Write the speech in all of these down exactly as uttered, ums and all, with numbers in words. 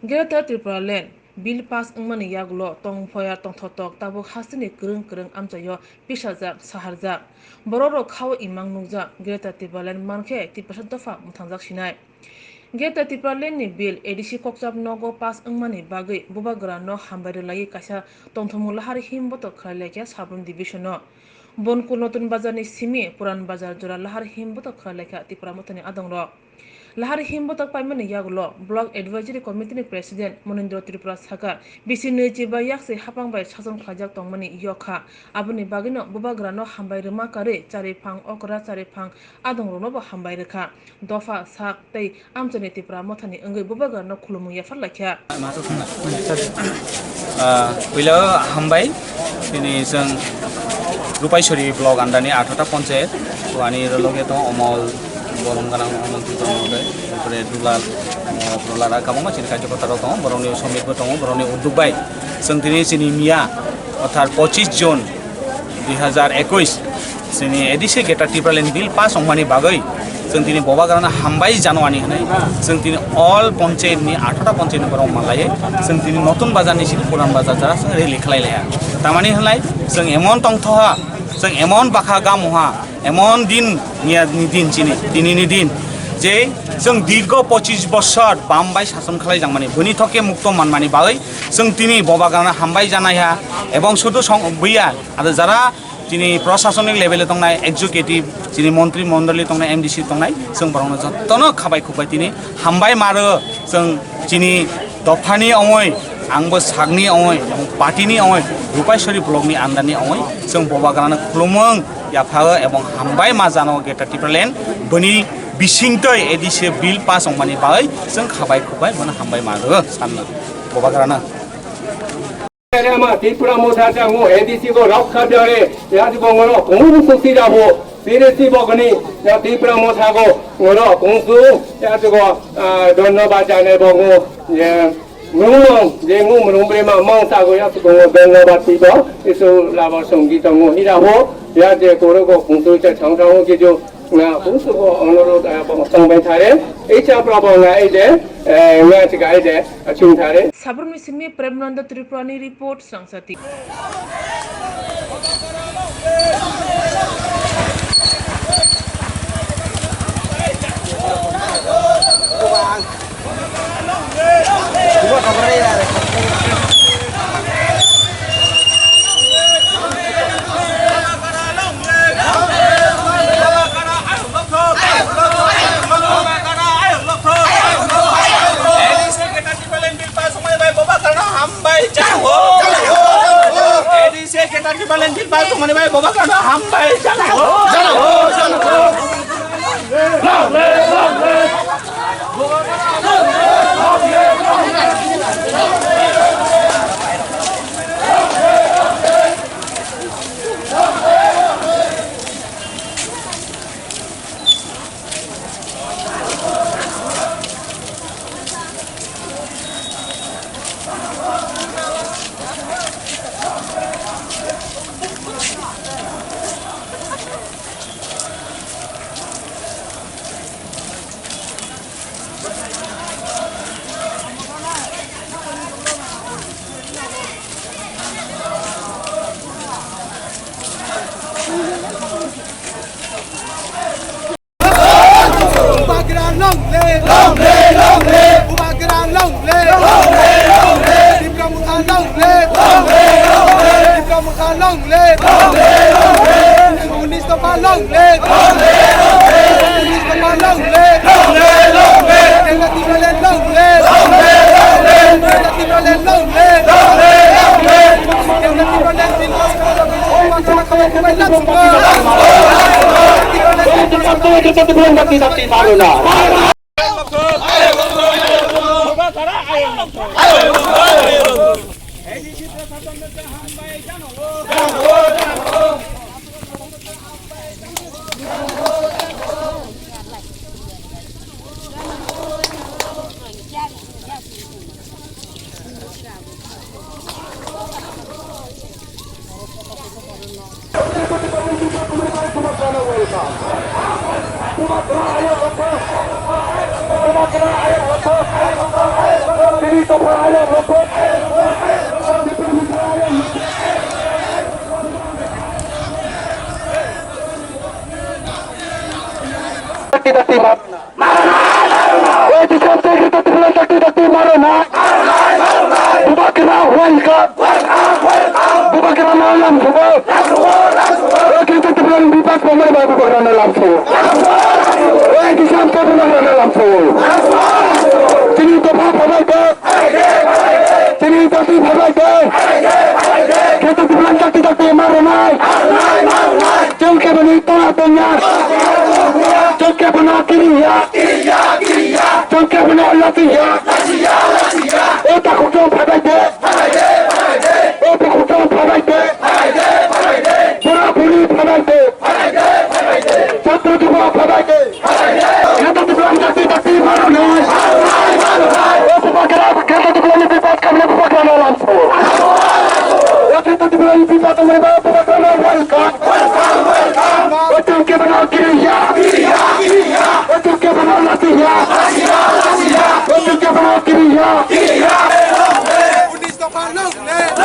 Greater Tipraland Bill pass wngmani yagulo tongphoya tongthotok tabuk hasteni kwrwng kwrwng amchaio pisajak, saharjak. Borokrok khao imang nukjak Greater Tipraland mankhe Tiprasa dopha mwthangjak sinai. Greater Tipraland ni Bill A D C kokchap nogo pass wngmani bagwi bubagrano hambai rwlaiwi kaisa tongthokmung lahar him botok khlai laikha Sabrum Division o. Bonkull Notun Bazar ni simi Puran Bazar jora lahar him botok khlai laikha Tipra Mothani adongrok. Lahar him botok paimani yagulo Block Advisory Committee ni President Monindra Tripura sakha, bisi nwi chiba yaksi hapang bai sason khlaijak tongmani yokha. Aboni bagwino bubagrano hambai rwma karwi chariphang okra chariphang adongroknobo hambai rwkha. Dopha, sak tei amchaini Tipra Mothani wngwi bubagrano khulumung yaphar laikha. Ah, puila hambai, tini chwng Rupaisori block andani athata ponchayat, ani loge tongo Omol, Bolong Ganang, Omol Tripura Mothai, taporkhe Dulal, ah, Prolara, kwbangma chini karyakarta rok tongo, borokni somit bo tongo, borokni udduk bai chwng tini chini miya, orthat pochis June, dui hazar ekush, chini A D C Greater Tipraland Bill pass wngmani bagwi chwng tini bubagrano hambai jano ani hwnwi chwng tini all ponchayat ni athata ponchayat ni borok malaiwi chwng tini Notun Bazar ni simi Puran Bazar jora chwng rally khlai laiha. Tamani hwnlai chwng emon tongthoha, chwng emon bakha gamuha, emon din miya ni din chini, tini ni din je chwng dirgo pochis bosor bam bai sason khlai jangmani, bwni thokke mukto manmani bagwi chwng tini bubagrano hambai janaiha, ebong sudu song buya, ado jara chini prosasonik level o tongnai executive, chini montri mondoli tongnai, M D C tongnai, chwng borokno jotono khabai khukbai tini hambai maro. Chwng chini dophani ongoi, angbo sakni ongoi, party ni ongoi, Rupaisori block ni under ni ongoi, chwng bubagrano khulumung yaphao ebong hambai ma jano Greater Tipraland bwni bisingtwi A D C Bill pass wngmani bagwi chwng khabai khukbai bono hambai maro sanno bubagrano. Ama Tripura Motha chang o A D C bo rokha dare, ya ji bongoro kung susi rabo, sire si bogni, ya Tripura Motha go ngoro kung su, ya ji go, ah, dhonnobad janai bongo, ya, mung mung, je mung mung bre ma mong sa go ya su bongo dhonnobad ti bo, isu labo songi tongo hi rabo, ya je koro go kung su cha chang chang o ki jo, na kung su go onoro, ah, bo tong bai thare, ei cha pra bo na ei de, eh, ya ji ga ei de, achung thare. Sabrumni simi Premnanda Tripurani report, Srangsati. Hambai chao. A D C Greater Tipraland Bill pass wngmani bai bubagrano hambai chao. Bubagra long live! Long live, long live! Bubagra long live! Long live, long live! Tipra Motha long live! Long live, long live! Tipra Motha long live! Long live, long live! Unis dopha long live! Long live, long live! Unis dopha long live! Long live, long live! Kerala Tipraland long live! Long live, long live! Kerala Tipraland long live! Long live, long live! Kerala Tipraland long live! Dakti dakti maro na. Oi, disam te kita tibulan dakti dakti maro na. Bubagra welcome. Bubagra na lam subo. Oi, kita tibulan bipas pamar ba Bubagra na lam subo. Oi, disam te Bubagra na lam subo. Chini to pha pha bai ba. Chini dakti phabaide. Kheto tibulan dakti dakti marunai. Chwng keboni tongya tongya. Chwng kebono kiriya. Chwng kebono latiya. O takhuk chwng phabaide. O takhuk chwng phabaide. Bura buri phabaide. Chhatro jubo phabaide. Kheto tibulan dakti dakti marunai. O Bubagra, kheto tibulan ni bipat khamle Bubagra na lamso. O kheto tibulan ni bipat khamle Bubagra na welcome. O chwng kebono kiriya. O chwng kebono latiya. O chwng kebono kiriya. Unis dopha long live.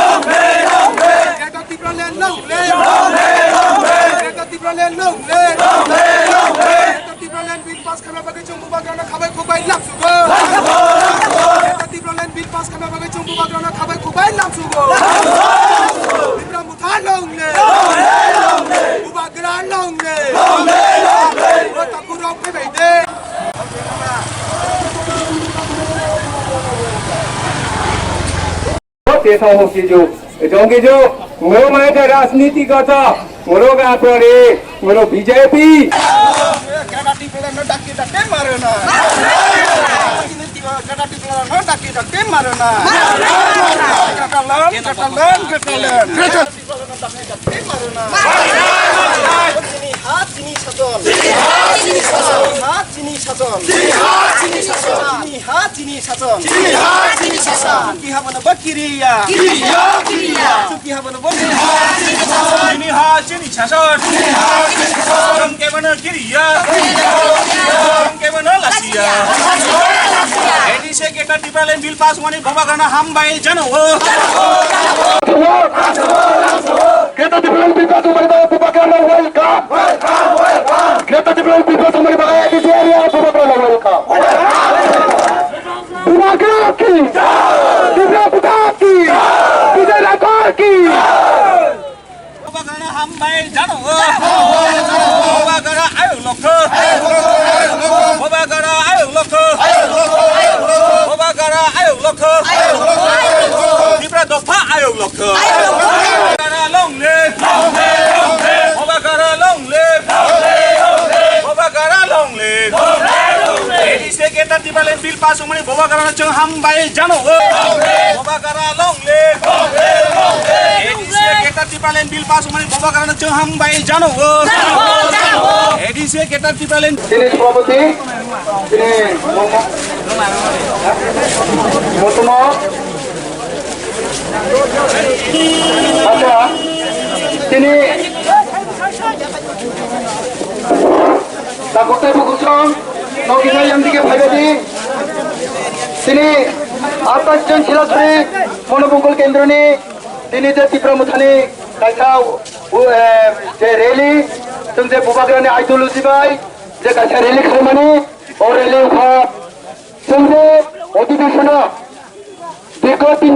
Greater Tipraland long live. Greater Tipraland long live. Greater Tipraland bill pass khaima bagwi chwng Bubagrano khabai khukbai lamsugo. Greater Tipraland bill pass khaima bagwi chwng Bubagrano khabai khukbai lamsugo. Tipra Motha long live. Bubagra long live. O takhuk rok phaibai de. Te thong hokiju, jongkiju, ngorok rajniti gata, ngorok apore, ngorok B J P. Greater Tipraland no dakti dakti maruna. Greater Tipraland no dakti dakti maruna. Greater Tipraland, Greater Tipraland, Greater Tipraland. Chini ha chini sason. Chini ha chini sason. Chini ha chini sason. Chini ha chini sason. Chini ha chini sason. Chini ha chini sason. Chukki habono bo kiriya. Kiriya, kiriya. Chukki habono bo kiriya. Chini ha chini sason. Chini ha chini sason. Chini ha chini sason. Chwng kebono kiriya. Kiriya, kiriya. Chwng kebono lasiya. Lasiya, lasiya. A D C Greater Tipraland bill pass wngmani Bubagrano hambai jano. Greater Tipraland bill pass wngmani Bubagrano welcome. Greater Tipraland bill pass wngmani A D C area Bubagrano welcome. Bubagra ki. Tipra Motha ki. Vijay Rathore ki. Bubagrano hambai jano. Bubagra ayuk lokho. Bubagra ayuk lokho. Bubagra ayuk lokho. Tipra dopha ayuk lokho. Bubagra long live. Bubagra long live. Bubagra long live. A D C Greater Tipraland bill pass wngmani Bubagrano chwng hambai jano. Bubagra long live. A D C Greater Tipraland bill pass wngmani Bubagrano chwng hambai jano. A D C Greater Tipraland. Chini sabapati, chini Momo-, Motomo. Acha, chini Takhuk tei bukhuk song, nokni yang dige phaibai di. Chini atai jon Silasuri Monobongkol Kendroni, chini je Tipra Mothani kaisa, eh, je rally, chwng je Bubagrani ideology bai je kaisa rally khlaimani, o rally wngkha chwng je odhibesono dirgho tin